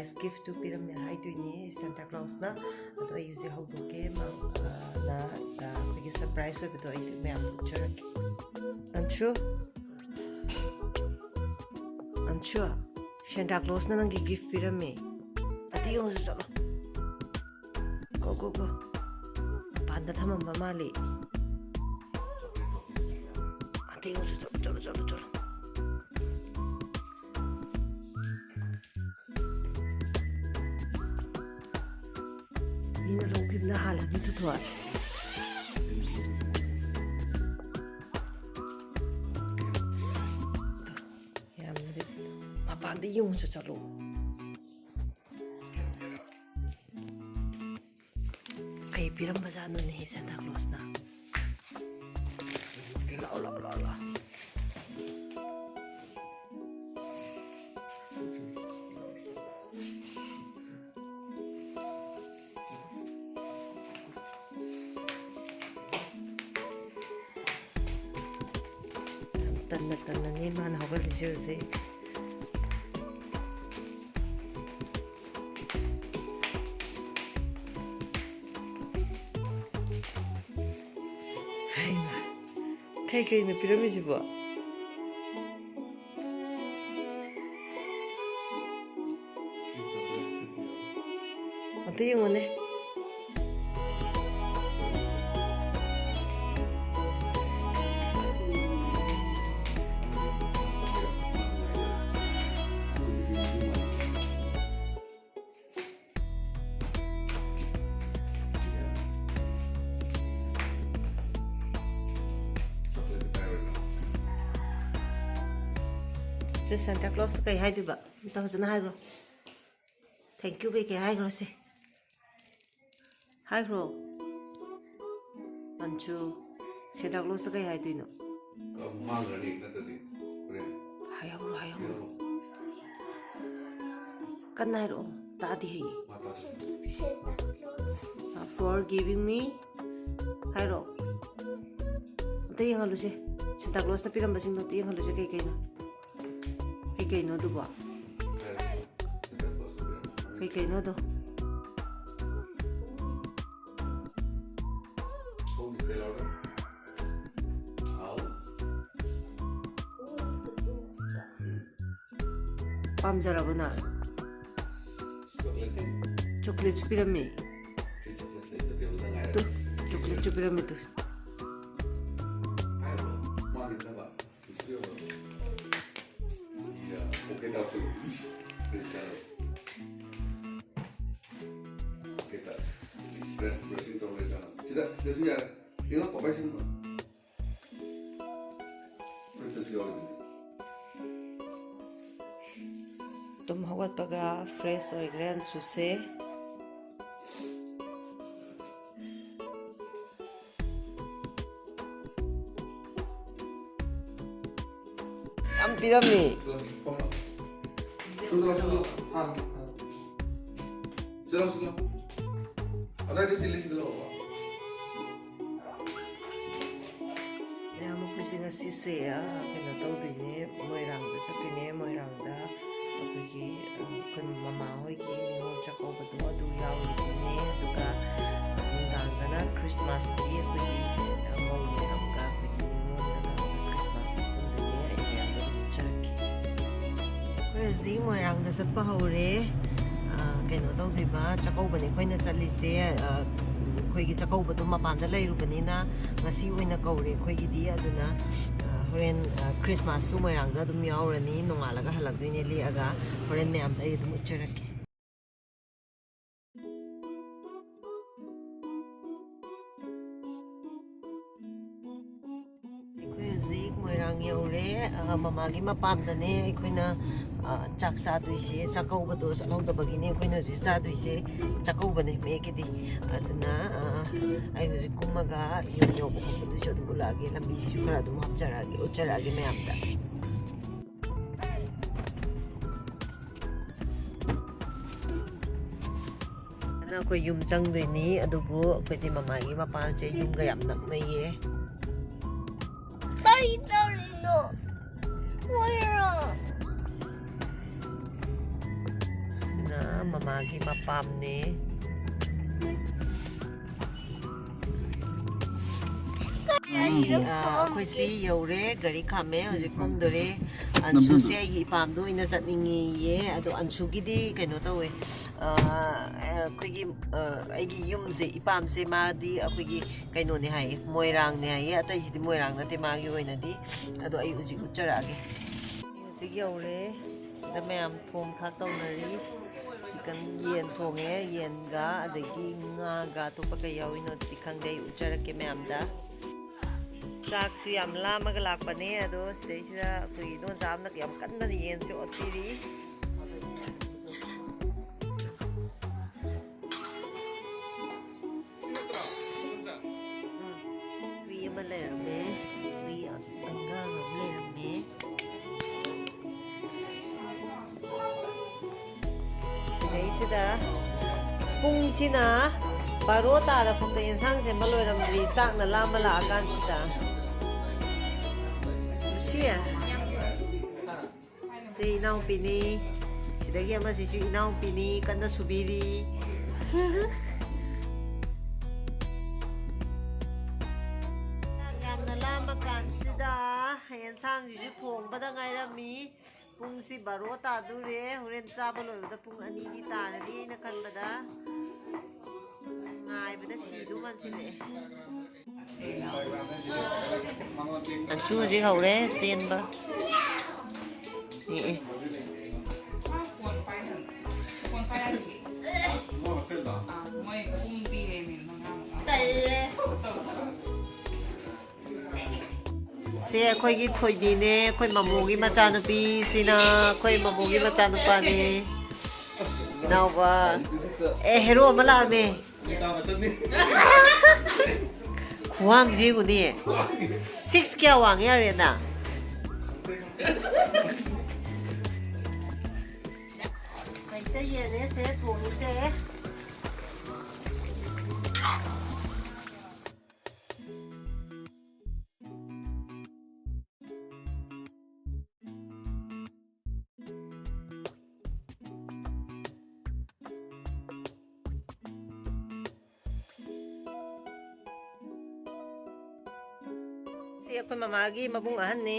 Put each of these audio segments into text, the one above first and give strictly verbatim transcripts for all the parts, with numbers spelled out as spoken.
Surprise gift two ꯄꯤꯔꯝꯃꯦ ꯍꯥꯏꯗꯣꯏꯅꯦ Santa Claus ꯅ꯫ ꯑꯗꯣ ꯑꯩ ꯍꯧꯖꯤꯛ ꯍꯧꯗꯣꯛꯀꯦ꯫ ꯃꯥ, ꯑ, ꯅ, ꯑ, ꯑꯩꯈꯣꯏꯒꯤ surprise ꯑꯣꯏꯕꯗꯣ ꯑꯩ ꯃꯌꯥꯝ ꯎꯠꯆꯔꯛꯀꯦ꯫ ꯑꯟꯁꯨ, ꯑꯟꯁꯨ, Santa Claus ꯅ ꯅꯪꯒꯤ gift ꯄꯤꯔꯝꯃꯦ꯫ ꯑꯗꯨ ꯌꯦꯡꯉꯨꯁꯤ ꯆꯠꯂꯣ꯫ Go, go, go. ꯃꯄꯥꯟꯗ ꯊꯝꯃꯝꯕ ꯃꯥꯜꯂꯤ꯫ ꯑꯗꯨ ꯌꯦꯡꯉꯨꯁꯤ ꯆꯠꯂꯣ, ꯆꯠꯂꯣ, ꯆꯠꯂꯣ, ꯆꯠꯂꯣ꯫ ꯃꯤꯅ ꯂꯧꯈꯤꯕꯅ ꯍꯥꯜꯂꯅꯤ ꯇꯨꯊꯣꯏ꯫ ꯌꯥꯝꯅꯗꯤ ꯃꯄꯥꯟꯗ ꯌꯦꯡꯉꯨꯁꯨ ꯆꯠꯂꯣ꯫ ꯀꯩ ꯄꯤꯔꯝꯕꯖꯥꯠꯅꯣꯅꯦꯍꯦ Santa Claus ꯅ? ꯂꯥꯎ, ꯂꯥꯎ, ꯂꯥꯎ, ꯂꯥꯎ꯫ ꯌꯥꯝ ꯇꯟꯅ ꯇꯟꯅꯅꯦ ꯃꯥꯅ ꯍꯧꯒꯠꯂꯤꯁꯦ ꯍꯧꯖꯤꯛ꯫ ꯍꯩꯃꯥ, ꯀꯩ ꯀꯩꯅꯣ ꯄꯤꯔꯝꯃꯤꯁꯤꯕꯣ? ꯑꯝꯇ ꯌꯦꯡꯉꯨꯅꯦ꯫ ꯁꯦ, Santa Claus ꯀꯩ ꯍꯥꯏꯗꯣꯏꯕ? ꯑꯝꯇ ꯐꯖꯅ ꯍꯥꯏꯈ꯭ꯔꯣ꯫ Thank you ꯀꯩ ꯀꯩ ꯍꯥꯏꯈ꯭ꯔꯣ ꯁꯦ꯫ ꯍꯥꯏꯈ꯭ꯔꯣ꯫ ꯑꯟꯁꯨ, Santa Claus ꯀꯩ ꯍꯥꯏꯗꯣꯏꯅꯣ? ꯑ, ꯃꯥꯡꯈ꯭ꯔꯅꯤ, ꯅꯠꯇ꯭ꯔꯗꯤ ꯍꯣꯔꯦꯟ꯫ ꯍꯥꯏꯍꯧꯔꯣ, ꯍꯥꯏꯍꯧꯔꯣ꯫ ꯍꯥꯏꯍꯧꯔꯣ꯫ ꯀꯟꯅ ꯍꯥꯏꯔꯛꯑꯣ, ꯇꯥꯗꯦ ꯍꯩꯌꯦ꯫ ꯃꯥ ꯇꯥꯗꯦ꯫ Santa Claus꯫ ꯑ, for giving me꯫ ꯍꯥꯏꯔꯣ꯫ ꯑꯝꯇ ꯌꯦꯡꯍꯜꯂꯨꯁꯦ꯫ Santa Claus ꯅ ꯄꯤꯔꯝꯕꯁꯤꯡꯗꯣ ꯑꯝꯇ ꯌꯦꯡꯍꯜꯂꯨꯁꯦ, ꯀꯩ ꯀꯩꯅꯣ? ꯀꯩ ꯀꯩꯅꯣ ꯑꯗꯨꯕꯣ? ꯍꯥꯏꯔꯣ꯫ Santa Claus ꯅ ꯄꯤꯔꯝꯕ꯫ ꯀꯩ ꯀꯩꯅꯣꯗꯣ? ꯄꯥꯝꯖꯔꯕ ꯅꯪ? ꯆꯣꯀ꯭ꯂꯦꯠꯁꯨ ꯄꯤꯔꯝꯃꯤ꯫ ꯇꯨ, ꯆꯣꯀ꯭ꯂꯦꯠꯁꯨ ꯄꯤꯔꯝꯃꯤ ꯇꯨ꯫ ꯁꯤꯗ, ꯁꯤꯗꯁꯨ ꯌꯥꯔꯦ꯫ ꯌꯦꯡꯉꯣ, ꯄꯄꯥꯏꯁꯤꯡꯗꯣ꯫ ꯐꯨꯔꯤꯠꯇꯁꯨ ꯌꯥꯎꯔꯤꯗꯨꯗꯤ꯫ ꯇꯨꯝ ꯍꯧꯒꯠꯄꯒ ꯐ꯭ꯔꯦꯁ ꯑꯣꯏꯈ꯭ꯔꯦ ꯑꯟꯁꯨꯁꯦ꯫ ꯌꯥꯝ ꯄꯤꯔꯝꯃꯤ꯫ ꯁꯣꯝꯗ ꯂꯥꯎ, ꯁꯣꯝꯗ ꯂꯥꯎ꯫ ꯑꯥ, ꯑꯥ꯫ ꯁꯤꯗ ꯂꯥꯎ, ꯁꯤꯗ ꯂꯥꯎ꯫ ꯑꯗꯥꯏꯗ ꯆꯤꯜꯂꯤ, ꯁꯤꯗ ꯂꯥꯛꯑꯣꯕ꯫ ꯃꯌꯥꯝ, ꯑꯩꯈꯣꯏꯁꯦ ꯉꯁꯤꯁꯦ, ꯑ, ꯀꯩꯅꯣ ꯇꯧꯗꯣꯏꯅꯦ, ꯃꯣꯏꯔꯥꯡꯗ ꯆꯠꯇꯣꯏꯅꯦ꯫ ꯃꯣꯏꯔꯥꯡꯗ ꯑꯩꯈꯣꯏꯒꯤ, ꯑ, ꯑꯩꯈꯣꯏ ꯃꯃꯥ ꯍꯣꯏꯒꯤ ꯅꯤꯉꯣꯜ ꯆꯥꯛꯀꯧꯕꯗꯣ ꯑꯗꯨ ꯌꯥꯎꯔꯨꯗꯣꯏꯅꯦ꯫ ꯑꯗꯨꯒ ꯅꯨꯡꯗꯥꯡꯗꯅ ꯈ꯭ꯔꯤꯁꯃꯥꯁꯀꯤ ꯑꯩꯈꯣꯏꯒꯤ, ꯑ, ꯃꯧ ꯃꯌꯥꯝꯒ ꯑꯩꯈꯣꯏꯒꯤ ꯅꯤꯉꯣꯜꯒ ꯇꯧꯔꯒ ꯈ꯭ꯔꯤꯁꯃꯥꯁꯀꯤ ꯄꯨꯟꯗꯣꯏꯅꯦ꯫ ꯑꯩ ꯃꯌꯥꯝꯗ ꯑꯗꯨꯝ ꯎꯠꯆꯔꯛꯀꯦ꯫ ꯑꯩꯈꯣꯏ ꯍꯧꯖꯤꯛ ꯃꯣꯏꯔꯥꯡꯗ ꯆꯠꯄ ꯍꯧꯔꯦ꯫ ꯑ, ꯀꯩꯅꯣ ꯇꯧꯗꯣꯏꯕ, ꯆꯥꯛꯀꯧꯕꯅꯦ ꯑꯩꯈꯣꯏꯅ ꯆꯠꯂꯤꯁꯦ꯫ ꯑ, ꯑꯩꯈꯣꯏꯒꯤ ꯆꯥꯛꯀꯧꯕꯗꯣ ꯃꯄꯥꯟꯗ ꯂꯩꯔꯨꯕꯅꯤꯅ ꯉꯁꯤ ꯑꯣꯏꯅ ꯀꯧꯔꯦ ꯑꯩꯈꯣꯏꯒꯤꯗꯤ꯫ ꯑꯗꯨꯅ, ꯑ, ꯍꯣꯔꯦꯟ, ꯑ, ꯈ꯭ꯔꯤꯁꯃꯥꯁꯁꯨ ꯃꯣꯏꯔꯥꯡꯗ ꯑꯗꯨꯝ ꯌꯥꯎꯔꯅꯤ꯫ ꯅꯣꯡꯉꯥꯜꯂꯒ ꯍꯜꯂꯛꯇꯣꯏꯅꯦ ꯂꯦꯛꯑꯒ꯫ ꯍꯣꯔꯦꯟ ꯃꯌꯥꯝꯗ ꯑꯩ ꯑꯗꯨꯝ ꯎꯠꯆꯔꯛꯀꯦ꯫ ꯑꯩꯈꯣꯏ ꯍꯧꯖꯤꯛ ꯃꯣꯏꯔꯥꯡ ꯌꯧꯔꯦ꯫ ꯑ, ꯃꯃꯥꯒꯤ ꯃꯄꯥꯝꯗꯅꯦ ꯑꯩꯈꯣꯏꯅ, ꯑ, ꯆꯥꯛ ꯆꯥꯗꯣꯏꯁꯦ꯫ ꯆꯥꯛꯀꯧꯕꯗꯣ ꯆꯠꯍꯧꯗꯕꯒꯤꯅꯦ ꯑꯩꯈꯣꯏꯅ ꯍꯧꯖꯤꯛ ꯆꯥꯗꯣꯏꯁꯦ꯫ ꯆꯥꯛꯀꯧꯕꯅꯦ ꯃꯦꯛꯀꯤꯗꯤ꯫ ꯑꯗꯨꯅ, ꯑ, ꯑꯩ ꯍꯧꯖꯤꯛ ꯀꯨꯝꯃꯒ ꯌꯨꯝ ꯌꯧꯕ ꯈꯣꯠꯄꯗꯨꯁꯨ ꯑꯗꯨꯝ ꯎꯠꯂꯛꯑꯒꯦ꯫ ꯂꯝꯕꯤꯁꯤꯁꯨ ꯈꯔ ꯑꯗꯨꯝ ꯍꯥꯞꯆꯔꯛꯑꯒꯦ, ꯎꯠꯆꯔꯛꯑꯒꯦ ꯃꯌꯥꯝꯗ꯫ ꯑꯗꯨꯅ ꯑꯩꯈꯣꯏ ꯌꯨꯝ ꯆꯪꯗꯣꯏꯅꯤ, ꯑꯗꯨꯕꯨ ꯑꯩꯈꯣꯏꯗꯤ ꯃꯃꯥꯒꯤ ꯃꯄꯥꯝꯁꯦ ꯌꯨꯝꯒ ꯌꯥꯝ ꯅꯛꯅꯩꯌꯦ꯫ ꯀꯔꯤ ꯇꯧꯔꯤꯅꯣ? ꯃꯣꯏꯔꯣ? ꯁꯤꯅ ꯑꯥ, ꯃꯃꯥꯒꯤ ꯃꯄꯥꯝꯅꯦ꯫ ꯑꯩꯈꯣꯏꯁꯤ ꯌꯧꯔꯦ, ꯒꯥꯔꯤ ꯈꯥꯝꯃꯦ, ꯍꯧꯖꯤꯛ ꯀꯨꯝꯗꯣꯔꯦ꯫ ꯑꯟꯁꯨꯁꯦ ꯑꯩꯒꯤ ꯏꯄꯥꯝꯗ ꯑꯣꯏꯅ ꯆꯠꯅꯤꯡꯉꯦꯌꯦ꯫ ꯑꯗꯣ ꯑꯟꯁꯨꯒꯤꯗꯤ ꯀꯩꯅꯣ ꯇꯧꯋꯦ, ꯑ, ꯑꯩꯈꯣꯏꯒꯤ, ꯑ, ꯑꯩꯒꯤ ꯌꯨꯝꯁꯦ, ꯏꯄꯥꯝꯁꯦ ꯃꯥꯗꯤ ꯑꯩꯈꯣꯏꯒꯤ ꯀꯩꯅꯣꯅꯦ ꯍꯥꯏꯌꯦ, ꯃꯣꯏꯔꯥꯡꯅꯦ ꯍꯥꯏꯌꯦ꯫ ꯑꯇꯩꯁꯤꯗꯤ ꯃꯣꯏꯔꯥꯡ ꯅꯠꯇꯦ ꯃꯥꯒꯤ ꯑꯣꯏꯅꯗꯤ꯫ ꯑꯗꯣ ꯑꯩ ꯍꯧꯖꯤꯛ ꯎꯠꯆꯔꯛꯑꯒꯦ꯫ ꯍꯧꯖꯤꯛ ꯌꯧꯔꯦ꯫ ꯁꯤꯗ ꯃꯌꯥꯝ ꯊꯣꯡ ꯊꯥꯛ ꯇꯧꯅꯔꯤ꯫ ꯆꯤꯀꯟ, ꯌꯦꯟ ꯊꯣꯡꯉꯦ꯫ ꯌꯦꯟꯒ ꯑꯗꯒꯤ ꯉꯥꯒ ꯑꯇꯣꯞꯄ ꯀꯩ ꯌꯥꯎꯔꯤꯅꯣꯗꯤ ꯈꯪꯗꯦ꯫ ꯑꯩ ꯎꯠꯆꯔꯛꯀꯦ ꯃꯌꯥꯝꯗ꯫ ꯆꯥꯛꯁꯨ ꯌꯥꯝ ꯂꯥꯝꯃꯒ ꯂꯥꯛꯄꯅꯦ꯫ ꯑꯗꯣ ꯁꯤꯗꯩꯁꯤꯗ ꯑꯩꯈꯣꯏꯒꯤ ꯏꯗꯣꯝꯆꯥ ꯑꯃꯅ ꯌꯥꯝ ꯀꯟꯅ ꯌꯦꯟꯁꯦ ꯑꯣꯠꯄꯤꯔꯤ꯫ ꯍꯨꯏ ꯑꯃ ꯂꯩꯔꯝꯃꯦ꯫ ꯍꯨꯏ ꯑꯉꯥꯡ ꯑꯃ ꯂꯩꯔꯝꯃꯦ꯫ ꯁꯤꯗꯩꯁꯤꯗ ꯄꯨꯡꯁꯤꯅ ꯕꯥꯔꯣ ꯇꯥꯔꯐꯥꯎꯗ ꯌꯦꯟꯁꯥꯡ ꯁꯦꯝꯕ ꯂꯣꯏꯔꯝꯗ꯭ꯔꯤ, ꯆꯥꯛꯅ ꯂꯥꯝꯕ ꯂꯥꯛꯑꯀꯥꯟꯁꯤꯗ꯫ ꯂꯨꯁꯤ, ꯁꯤ ꯏꯅꯥꯎꯄꯤꯅꯤ, ꯁꯤꯗꯒꯤ ꯑꯃꯁꯤꯁꯨ ꯏꯅꯥꯎꯄꯤꯅꯤ, ꯀꯟꯅ ꯁꯨꯕꯤꯔꯤ꯫ ꯌꯥꯝꯅ ꯂꯥꯝꯃ ꯀꯥꯟꯁꯤꯗ ꯌꯦꯟꯁꯥꯡꯁꯤꯁꯨ ꯊꯣꯡꯕꯗ ꯉꯥꯏꯔꯝꯃꯤ꯫ ꯄꯨꯡꯁꯤ ꯕꯥꯔꯣ ꯇꯥꯗꯣꯔꯦ꯫ ꯍꯣꯔꯦꯟ ꯆꯥꯕ ꯂꯣꯏꯕꯗ ꯄꯨꯡ ꯑꯅꯤꯗꯤ ꯇꯥꯔꯅꯤ ꯑꯩꯅ ꯈꯟꯕꯗ꯫ ꯉꯥꯏꯕꯗ ꯁꯤꯗꯧ ꯃꯥꯟꯁꯤꯜꯂꯛꯑꯦ꯫ ꯑꯟꯁꯨ ꯍꯧꯖꯤꯛ ꯍꯧꯔꯦ ꯆꯦꯟꯕ꯫ ꯑꯦ, ꯑꯦ꯫ ꯁꯦ ꯑꯩꯈꯣꯏꯒꯤ ꯊꯣꯏꯕꯤꯅꯦ, ꯑꯩꯈꯣꯏ ꯃꯃꯣꯒꯤ ꯃꯆꯥꯅꯨꯄꯤꯁꯤꯅ ꯑꯩꯈꯣꯏ ꯃꯃꯣꯒꯤ ꯃꯆꯥꯅꯨꯄꯥꯅꯦ꯫ ꯅꯥꯎꯕ꯫ ꯑꯦ, ꯍꯦꯔꯣ ꯑꯃ ꯂꯥꯛꯑꯝꯃꯦ꯫ ꯈꯨꯋꯥꯡꯁꯤ ꯌꯦꯡꯉꯨꯅꯦ꯫ ꯁꯤꯛꯁ ꯀꯌꯥ ꯋꯥꯡꯉꯦ ꯑꯔꯦꯅꯥ? ꯃꯩꯇꯩ ꯌꯦꯟꯅꯦ ꯁꯦ ꯊꯣꯡꯉꯤꯁꯦ꯫ ꯑꯩꯈꯣꯏ ꯃꯃꯥꯒꯤ ꯃꯕꯨꯡ ꯑꯍꯟꯅꯤ,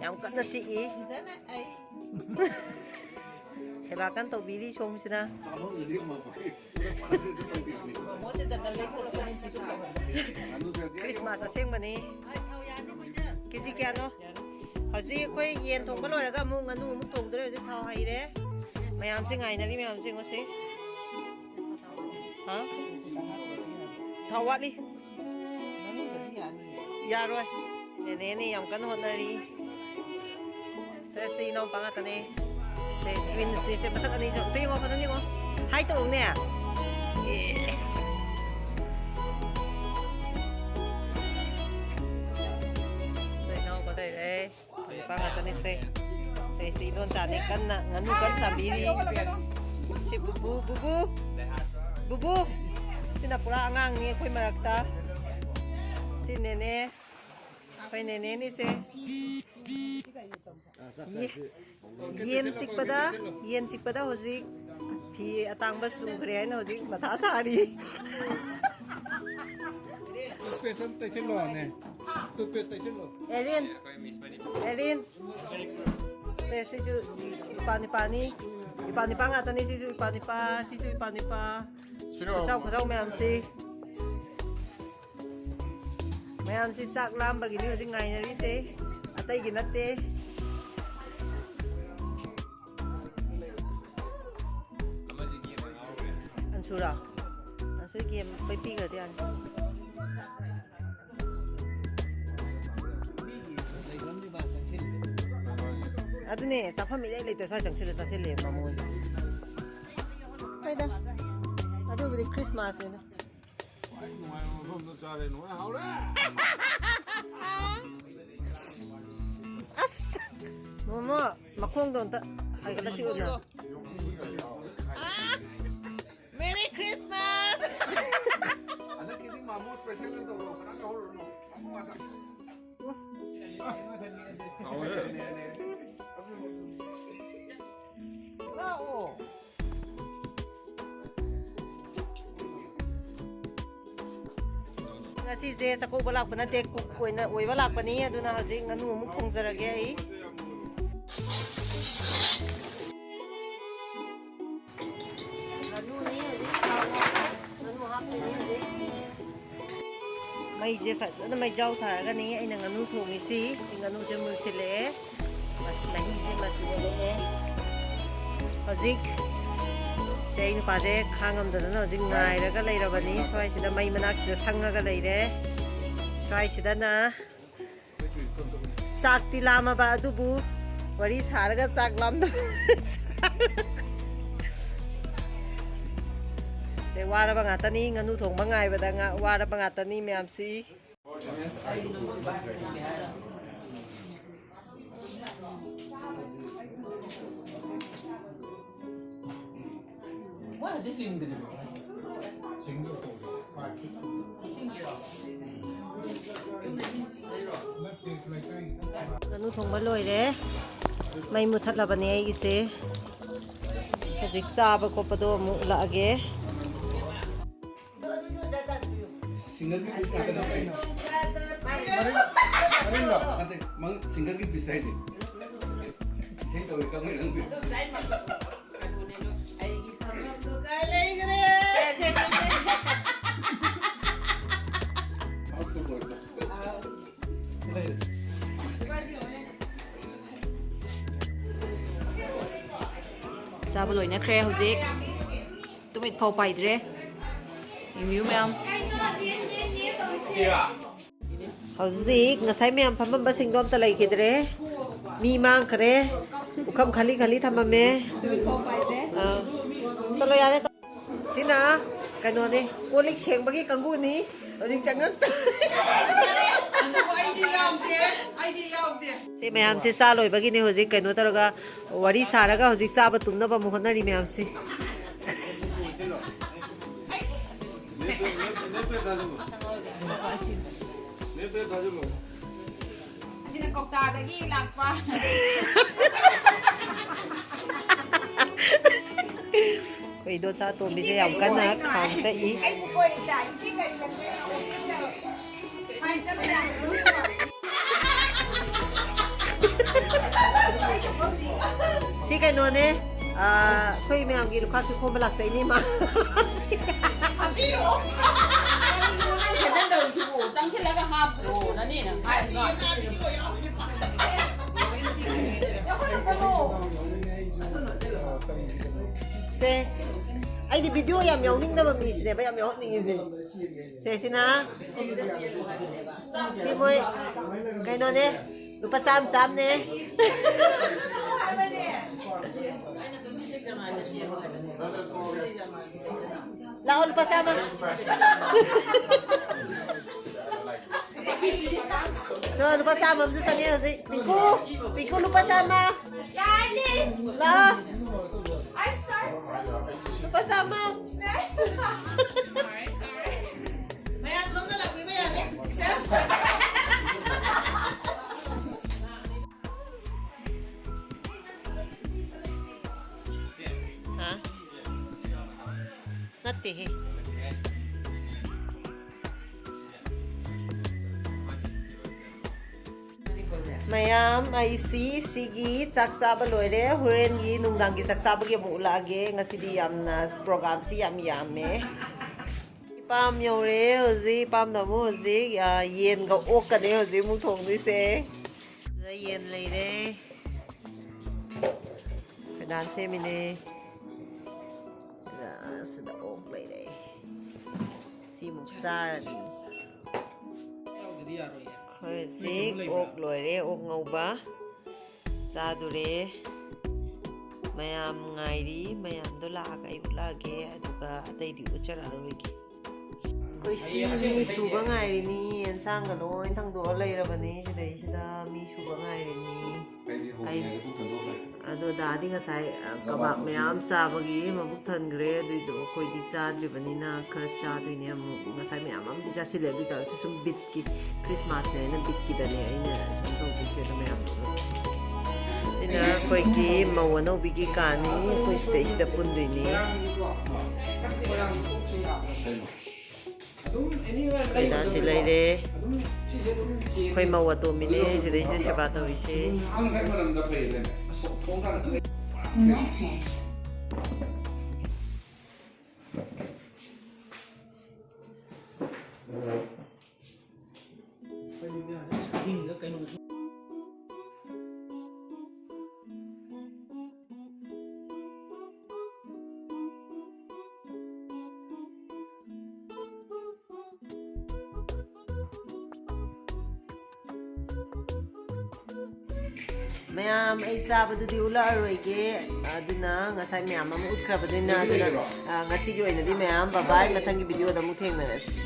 ꯌꯥꯝ ꯀꯟꯅ ꯆꯤꯛꯏ꯫ ꯁꯦꯕꯥ ꯀꯟꯅ ꯇꯧꯕꯤꯔꯤ ꯁꯣꯝꯁꯤꯅ꯫ ꯃꯣꯃꯣꯁꯦ ꯖꯪꯒꯜꯗꯩ ꯊꯣꯛꯂꯛꯄꯅꯤ, ꯁꯤꯁꯨ ꯇꯧꯍꯟꯕ꯫ ꯈ꯭ꯔꯤꯁꯃꯥꯁ ꯑꯁꯦꯡꯕꯅꯤ꯫ ꯀꯦꯖꯤ ꯀꯌꯥꯅꯣ? ꯍꯧꯖꯤꯛ ꯑꯩꯈꯣꯏ ꯌꯦꯟ ꯊꯣꯡꯕ ꯂꯣꯏꯔꯒ ꯑꯃꯨꯛ ꯉꯥꯅꯨ ꯑꯃꯨꯛ ꯊꯣꯡꯗꯣꯔꯦ꯫ ꯍꯧꯖꯤꯛ ꯊꯥꯎ ꯍꯩꯔꯦ꯫ ꯃꯌꯥꯝꯁꯦ ꯉꯥꯏꯅꯔꯤ ꯃꯌꯥꯝꯁꯦ ꯉꯁꯤ꯫ ꯍꯥ? ꯊꯥꯎ ꯋꯥꯠꯂꯤ꯫ ꯌꯥꯔꯣꯏ꯫ ꯅꯦꯅꯦꯅꯦ ꯌꯥꯝ ꯀꯟꯅ ꯍꯣꯠꯅꯔꯤ꯫ ꯁꯦ, ꯁꯤ ꯏꯅꯥꯎꯄꯥ ꯉꯥꯛꯇꯅꯦ꯫ ꯁꯦ, ꯇ꯭ꯋꯤꯟꯁꯅꯦ꯫ ꯁꯦ, ꯃꯁꯛ ꯑꯅꯤꯁꯦ ꯑꯝꯇ ꯌꯦꯡꯉꯣ, ꯐꯖꯅ ꯌꯦꯡꯉꯣ꯫ ꯍꯥꯏ ꯇꯧꯔꯛꯎꯅꯦ꯫ ꯑꯦ꯫ ꯁꯤꯗ ꯏꯅꯥꯎꯄꯥ ꯂꯩꯔꯦ꯫ ꯅꯨꯄꯥ ꯉꯥꯛꯇꯅꯤ ꯁꯦ꯫ ꯁꯦ, ꯁꯤ ꯏꯗꯣꯟꯆꯥꯅꯦ ꯀꯟꯅ ꯉꯥꯅꯨ ꯀꯟꯅ ꯆꯥꯕꯤꯔꯤ꯫ ꯁꯤ ꯕꯨꯕꯨ, ꯕꯨꯕꯨ꯫ ꯕꯨꯕꯨ꯫ ꯁꯤꯅ ꯄꯨꯔꯥ ꯑꯉꯥꯡꯅꯤ ꯑꯩꯈꯣꯏ ꯃꯔꯛꯇ꯫ ꯁꯤ ꯅꯦꯅꯦ꯫ ꯑꯩꯈꯣꯏ ꯅꯦꯅꯦꯅꯤꯁꯦ꯫ ꯌꯦ-, ꯌꯦꯟ ꯆꯤꯛꯄꯗ, ꯌꯦꯟ ꯆꯤꯛꯄꯗ ꯍꯧꯖꯤꯛ ꯐꯤ ꯑꯇꯥꯡꯕ ꯆꯨꯈ꯭ꯔꯦ ꯍꯥꯏꯅ ꯍꯧꯖꯤꯛ ꯃꯊꯥ ꯁꯥꯔꯤ꯫ Toothpaste ꯑꯝ ꯇꯩꯁꯜꯂꯣꯅꯦ꯫ Toothpaste ꯇꯩꯁꯜꯂꯣ꯫ ꯑꯦꯔꯤꯟ, ꯑꯦꯔꯤꯟ꯫ ꯁꯦ, ꯁꯤꯁꯨ ꯏꯄꯥ ꯅꯤꯄꯥꯅꯤ꯫ ꯏꯄꯥ ꯅꯤꯄꯥ ꯉꯥꯛꯇꯅꯤ꯫ ꯁꯤꯁꯨ ꯏꯄꯥ ꯅꯤꯄꯥ, ꯁꯤꯁꯨ ꯏꯄꯥ ꯅꯤꯄꯥ꯫ ꯁꯤꯔꯣ? ꯈꯨꯆꯥꯎ ꯈꯨꯆꯥꯎ ꯃꯌꯥꯝꯁꯤ꯫ ꯃꯌꯥꯝꯁꯤ ꯆꯥꯛ ꯂꯥꯝꯕꯒꯤꯅꯤ ꯍꯧꯖꯤꯛ ꯉꯥꯏꯅꯔꯤꯁꯦ, ꯑꯇꯩꯒꯤ ꯅꯠꯇꯦ꯫ ꯑꯟꯁꯨꯔꯥ? ꯑꯟꯁꯨꯔ ꯒꯦꯝ ꯑꯩꯈꯣꯏ ꯄꯤꯈ꯭ꯔꯗꯤ ꯌꯥꯅꯤ꯫ ꯑꯗꯨꯅꯦ, ꯆꯥꯐꯝ ꯏꯔꯩ ꯂꯩꯇ ꯁ꯭ꯋꯥꯏ ꯆꯪꯁꯤꯜꯂ ꯆꯥꯁꯤꯜꯂꯦ ꯃꯃꯣꯏꯁꯦ꯫ ꯍꯣꯏꯗ, ꯑꯗꯨꯕꯨꯗꯤ ꯈ꯭ꯔꯤꯁꯃꯥꯁꯅꯤꯗ꯫ ꯈ꯭ꯋꯥꯏ ꯅꯨꯡꯉꯥꯏꯕ ꯃꯐꯝꯗ ꯆꯥꯔꯦ, ꯅꯨꯡꯉꯥꯏ, ꯍꯥꯎꯔꯦ꯫ ꯑꯁ! ꯃꯣꯃꯣ, ꯃꯈꯣꯡꯗꯣ ꯑꯝꯇ ꯍꯥꯏꯒꯠꯂ ꯁꯤꯎꯅ꯫ ꯃꯦꯔꯤ ꯈ꯭ꯔꯤꯁꯃꯥꯁ! ꯍꯟꯗꯛꯀꯤꯗꯤ ꯃꯣꯃꯣ ꯁ꯭ꯄꯦꯁꯦꯜ ꯑꯣꯏꯅ ꯇꯧꯔꯣ, ꯀꯅꯥꯝ ꯌꯥꯎꯍꯜꯂꯨꯔꯅꯨ꯫ ꯃꯣꯃꯣ ꯉꯥꯛꯇ꯫ ꯍꯥꯎꯔꯦ꯫ ꯂꯥꯛꯑꯣ꯫ ꯑꯁꯤꯁꯦ ꯆꯥꯛꯀꯧꯕ ꯂꯥꯛꯄ ꯅꯠꯇꯦ, ꯀꯨꯛ ꯑꯣꯏꯅ ꯑꯣꯏꯕ ꯂꯥꯛꯄꯅꯤ꯫ ꯑꯗꯨꯅ ꯍꯧꯖꯤꯛ ꯉꯥꯅꯨ ꯑꯃꯨꯛ ꯊꯣꯡꯖꯔꯒꯦ ꯑꯩ꯫ ꯉꯥꯅꯨꯅꯤ ꯍꯧꯖꯤꯛ ꯊꯥꯎ ꯉꯧꯔꯒ ꯉꯥꯅꯨ ꯍꯥꯞꯇꯣꯏꯅꯤ ꯍꯧꯖꯤꯛ꯫ ꯃꯩꯁꯦ ꯐꯖꯅ ꯃꯩꯖꯥꯎ ꯊꯥꯔꯒꯅꯤ ꯑꯩꯅ ꯉꯥꯅꯨ ꯊꯣꯡꯉꯤꯁꯤ꯫ ꯁꯤ ꯉꯥꯅꯨꯁꯦ ꯃꯨꯟꯁꯤꯜꯂꯛꯑꯦ꯫ ꯃꯍꯤꯁꯦ ꯃꯆꯨ ꯑꯣꯜꯂꯛꯑꯦ꯫ ꯍꯧꯖꯤꯛ ꯁꯦ ꯑꯩ ꯅꯨꯄꯥꯁꯦ ꯈꯥꯡꯉꯝꯗꯗꯅ ꯍꯧꯖꯤꯛ ꯉꯥꯏꯔꯒ ꯂꯩꯔꯕꯅꯤ꯫ ꯁ꯭ꯋꯥꯏꯁꯤꯗ ꯃꯩ ꯃꯅꯥꯛꯁꯤꯗ ꯁꯪꯉꯒ ꯂꯩꯔꯦ꯫ ꯁ꯭ꯋꯥꯏꯁꯤꯗꯅ ꯆꯥꯛꯇꯤ ꯂꯥꯝꯃꯕ ꯑꯗꯨꯕꯨ ꯋꯥꯔꯤ ꯁꯥꯔꯒ ꯆꯥꯛ ꯂꯥꯝꯗꯕ꯫ ꯁꯦ ꯋꯥꯔꯕ ꯉꯥꯛꯇꯅꯤ, ꯉꯥꯅꯨ ꯊꯣꯡꯕ ꯉꯥꯏꯕꯗ ꯉꯥ-, ꯋꯥꯔꯕ ꯉꯥꯛꯇꯅꯤ ꯃꯌꯥꯝꯁꯤ꯫ ꯉꯥꯅꯨ ꯊꯣꯡꯕ ꯂꯣꯏꯔꯦ꯫ ꯃꯩ ꯃꯨꯊꯠꯂꯕꯅꯦ ꯑꯩꯒꯤꯁꯦ꯫ ꯍꯧꯖꯤꯛ ꯆꯥꯕ ꯈꯣꯠꯄꯗꯣ ꯑꯃꯨꯛ ꯎꯠꯂꯛꯑꯒꯦ꯫ ꯁꯤꯡꯒꯜꯒꯤ ꯄꯤꯁ ꯉꯥꯛꯇꯅꯦ꯫ ꯅꯠꯇꯦ, ꯃꯪ-, ꯁꯤꯡꯒꯜꯒꯤ ꯄꯤꯁ ꯍꯥꯏꯁꯦ꯫ ꯏꯁꯩ ꯇꯧꯋꯦ, ꯈꯪꯉꯦ ꯅꯪꯗꯤ꯫ ꯑꯩꯒꯤ ꯊꯝꯐꯝꯗꯣ ꯀꯥꯏ ꯂꯩꯈ꯭ꯔꯦ? ꯍꯥꯎꯁꯐꯨꯜ ꯑꯣꯏꯕ꯫ ꯆꯥꯕ ꯂꯣꯏꯅꯈ꯭ꯔꯦ ꯍꯧꯖꯤꯛ꯫ ꯇꯨꯃꯤꯠ ꯐꯥꯎ ꯄꯥꯏꯗ꯭ꯔꯦ꯫ ꯌꯦꯡꯕꯤꯌꯨ ꯃꯌꯥꯝ꯫ ꯍꯧꯖꯤꯛ ꯉꯁꯥꯏ ꯃꯌꯥꯝ ꯐꯝꯃꯝꯕꯁꯤꯡꯗꯣ ꯑꯝꯇ ꯂꯩꯈꯤꯗ꯭ꯔꯦ꯫ ꯃꯤ ꯃꯥꯡꯈ꯭ꯔꯦ꯫ ꯄꯨꯈꯝ ꯈꯥꯂꯤ ꯈꯥꯂꯤ ꯊꯝꯃꯝꯃꯦ꯫ ꯑꯥ꯫ ꯆꯠꯂꯣ ꯌꯥꯔꯦ꯫ ꯁꯤꯅ ꯀꯩꯅꯣꯅꯦ, ꯀꯣꯜ ꯂꯤꯛ ꯁꯦꯡꯕꯒꯤ ꯀꯥꯡꯕꯨꯅꯤ꯫ ꯍꯧꯖꯤꯛ ꯆꯪꯉꯛꯇ-, ꯑꯩꯗꯤ ꯌꯥꯎꯗꯦ, ꯑꯩꯗꯤ ꯌꯥꯎꯗꯦ꯫ ꯁꯤ ꯃꯌꯥꯝꯁꯦ ꯆꯥ ꯂꯣꯏꯕꯒꯤꯅꯦ ꯍꯧꯖꯤꯛ ꯀꯩꯅꯣ ꯇꯧꯔꯒ ꯋꯥꯔꯤ ꯁꯥꯔꯒ ꯍꯧꯖꯤꯛ ꯆꯥꯕ ꯇꯨꯝꯅꯕ ꯑꯃꯨꯛ ꯍꯣꯠꯅꯔꯤ ꯃꯌꯥꯝꯁꯤ꯫ ꯑꯁꯤꯅ ꯀꯧꯇꯥꯗꯒꯤ ꯂꯥꯛꯄ꯫ ꯑꯩꯈꯣꯏ ꯏꯗꯣꯝꯆꯥ ꯇꯣꯝꯕꯤꯁꯦ ꯌꯥꯝ ꯀꯟꯅ ꯈꯥꯡ ꯇꯛꯏ꯫ ꯁꯤ ꯀꯩꯅꯣꯅꯦ, ꯑꯥ, ꯑꯩꯈꯣꯏ ꯃꯌꯥꯝꯒꯤ ꯂꯨꯈꯥꯛꯁꯨ ꯈꯣꯝꯕ ꯂꯥꯛꯆꯩꯅꯦ ꯃꯥ꯫ ꯁꯦꯟꯗꯜ ꯇꯧꯔꯤꯁꯤꯕꯨ ꯆꯪꯁꯤꯜꯂꯒ ꯍꯥꯞꯄ꯭ꯔꯣ ꯅꯅꯦꯅ ꯍꯥꯏꯕ꯫ ꯁꯦ, ꯑꯩꯗꯤ ꯚꯤꯗꯤꯑꯣ ꯌꯥꯝ ꯌꯥꯎꯅꯤꯡꯗꯕ ꯃꯤꯁꯤꯅꯦꯕ ꯌꯥꯝ ꯌꯥꯎꯍꯟꯅꯤꯡꯉꯤꯁꯦ꯫ ꯁꯦ, ꯁꯤꯅ ꯁꯤ ꯃꯣꯏ ꯀꯩꯅꯣꯅꯦ, ꯂꯨꯄꯥ ꯆꯥꯝ ꯆꯥꯝꯅꯦ꯫ ꯂꯥꯛꯑꯣ, ꯂꯨꯄꯥ ꯆꯥꯝꯃ꯫ ꯆꯣ, ꯂꯨꯄꯥ ꯆꯥꯝꯃ ꯑꯃꯁꯨ ꯆꯪꯉꯦ ꯍꯧꯖꯤꯛ꯫ ꯄꯤꯡꯀꯨ, ꯄꯤꯡꯀꯨ, ꯂꯨꯄꯥ ꯆꯥꯝꯃ꯫ ꯂꯥꯛꯑꯣ꯫ ꯂꯨꯄꯥ ꯆꯥꯝꯃ꯫ ꯃꯌꯥꯝ ꯁꯣꯝꯗ ꯂꯥꯛꯄꯤꯕ ꯌꯥꯅꯤ꯫ ꯍꯥ? ꯅꯠꯇꯦꯍꯦ꯫ ꯃꯌꯥꯝ, ꯑꯩꯁꯤ ꯁꯤꯒꯤ ꯆꯥꯛ ꯆꯥꯕ ꯂꯣꯏꯔꯦ꯫ ꯍꯣꯔꯦꯟꯒꯤ ꯅꯨꯡꯗꯥꯡꯒꯤ ꯆꯥꯛ ꯆꯥꯕꯒꯤ ꯑꯃꯨꯛ ꯎꯠꯂꯛꯑꯒꯦ꯫ ꯉꯁꯤꯗꯤ ꯌꯥꯝꯅ, ꯄ꯭ꯔꯣꯒꯥꯝꯁꯤ ꯌꯥꯝ ꯌꯥꯝꯃꯦ꯫ ꯏꯄꯥꯝ ꯌꯧꯔꯦ ꯍꯧꯖꯤꯛ꯫ ꯏꯄꯥꯝꯗ ꯑꯃꯨꯛ ꯍꯧꯖꯤꯛ, ꯑ, ꯌꯦꯟꯒ ꯑꯣꯛꯀꯅꯦ ꯍꯧꯖꯤꯛ ꯑꯃꯨꯛ ꯊꯣꯡꯗꯣꯏꯁꯦ꯫ ꯁꯤꯗ ꯌꯦꯟ ꯂꯩꯔꯦ꯫ ꯈꯣꯏꯗꯥꯟ ꯁꯦꯝꯃꯤꯅꯦ꯫ ꯑꯗ ꯁꯤꯗ ꯑꯣꯛ ꯂꯩꯔꯦ꯫ ꯁꯤꯃꯨꯛ ꯆꯥꯔꯅꯤ꯫ ꯑꯩꯈꯣꯏ ꯍꯧꯖꯤꯛ ꯑꯣꯛ ꯂꯣꯏꯔꯦ, ꯑꯣꯛ ꯉꯧꯕ ꯆꯥꯗꯣꯔꯦ꯫ ꯃꯌꯥꯝ ꯉꯥꯏꯔꯤ, ꯃꯌꯥꯝꯗꯣ ꯂꯥꯛꯑꯒ ꯑꯩ ꯎꯠꯂꯛꯑꯒꯦ, ꯑꯗꯨꯒ ꯑꯇꯩꯗꯤ ꯎꯠꯆꯔꯛꯑꯔꯣꯏꯒꯦ꯫ ꯑꯩꯈꯣꯏ ꯁꯤ ꯃꯤ ꯁꯨꯕ ꯉꯥꯏꯔꯤꯅꯤ, ꯑꯦꯟꯁꯥꯡꯒ ꯂꯣꯏ ꯊꯥꯡꯗꯣꯛꯑ ꯂꯩꯔꯕꯅꯤ ꯁꯤꯗꯩꯁꯤꯗ꯫ ꯃꯤ ꯁꯨꯕ ꯉꯥꯏꯔꯤꯅꯤ꯫ ꯑꯩ, ꯑꯗꯣ ꯗꯥꯗꯤ ꯉꯁꯥꯏ, ꯑ, ꯀꯕꯥꯕ ꯃꯌꯥꯝ ꯆꯥꯕꯒꯤ ꯃꯕꯨꯛ ꯊꯟꯈ꯭ꯔꯦ꯫ ꯑꯗꯨꯏꯗꯣ ꯑꯩꯈꯣꯏꯗꯤ ꯆꯥꯗ꯭ꯔꯤꯕꯅꯤꯅ ꯈꯔ ꯆꯥꯗꯣꯏꯅꯦ ꯑꯃꯨꯛ꯫ ꯉꯁꯥꯏ ꯃꯌꯥꯝ ꯑꯃꯗꯤ ꯆꯥꯁꯤꯜꯂꯦ, ꯑꯗꯨ ꯑꯣꯏ ꯇꯥꯔꯁꯨ ꯁꯨꯝ ꯕꯤꯠꯀꯤ, ꯈ꯭ꯔꯤꯁꯃꯥꯁꯅꯦꯅ ꯕꯤꯠꯀꯤꯗꯅꯦ ꯑꯩꯅ ꯁꯨꯝ ꯇꯧꯗꯣꯏꯁꯦ꯫ ꯑꯗꯣ ꯃꯌꯥꯝꯗꯣ ꯁꯤ ꯑꯩꯈꯣꯏꯒꯤ ꯃꯧ ꯑꯅꯧꯕꯤꯒꯤ ꯀꯥꯅꯤ, ꯑꯩꯈꯣꯏ ꯁꯤꯗꯩꯁꯤꯗ ꯄꯨꯟꯗꯣꯏꯅꯤ꯫ ꯃꯦꯗꯥꯝꯁꯤ ꯂꯩꯔꯦ꯫ ꯑꯩꯈꯣꯏ ꯃꯧ ꯑꯇꯣꯝꯕꯤꯅꯦ ꯁꯤꯗꯩꯁꯤꯗ ꯁꯦꯕꯥ ꯇꯧꯔꯤꯁꯦ꯫ ꯃꯌꯥꯝ, ꯑꯩ ꯆꯥꯕꯗꯨꯗꯤ ꯎꯠꯂꯛꯑꯔꯣꯏꯒꯦ꯫ ꯑꯗꯨꯅ ꯉꯁꯥꯏ ꯃꯌꯥꯝ ꯑꯃ ꯎꯠꯈ꯭ꯔꯕꯅꯤꯅ, ꯑꯗꯨꯅ, ꯑ, ꯉꯁꯤꯒꯤ ꯑꯣꯏꯅꯗꯤ ꯃꯌꯥꯝ, bye bye, ꯃꯊꯪꯒꯤ video ꯗ ꯑꯃꯨꯛ ꯊꯦꯡꯅꯔꯁꯤ꯫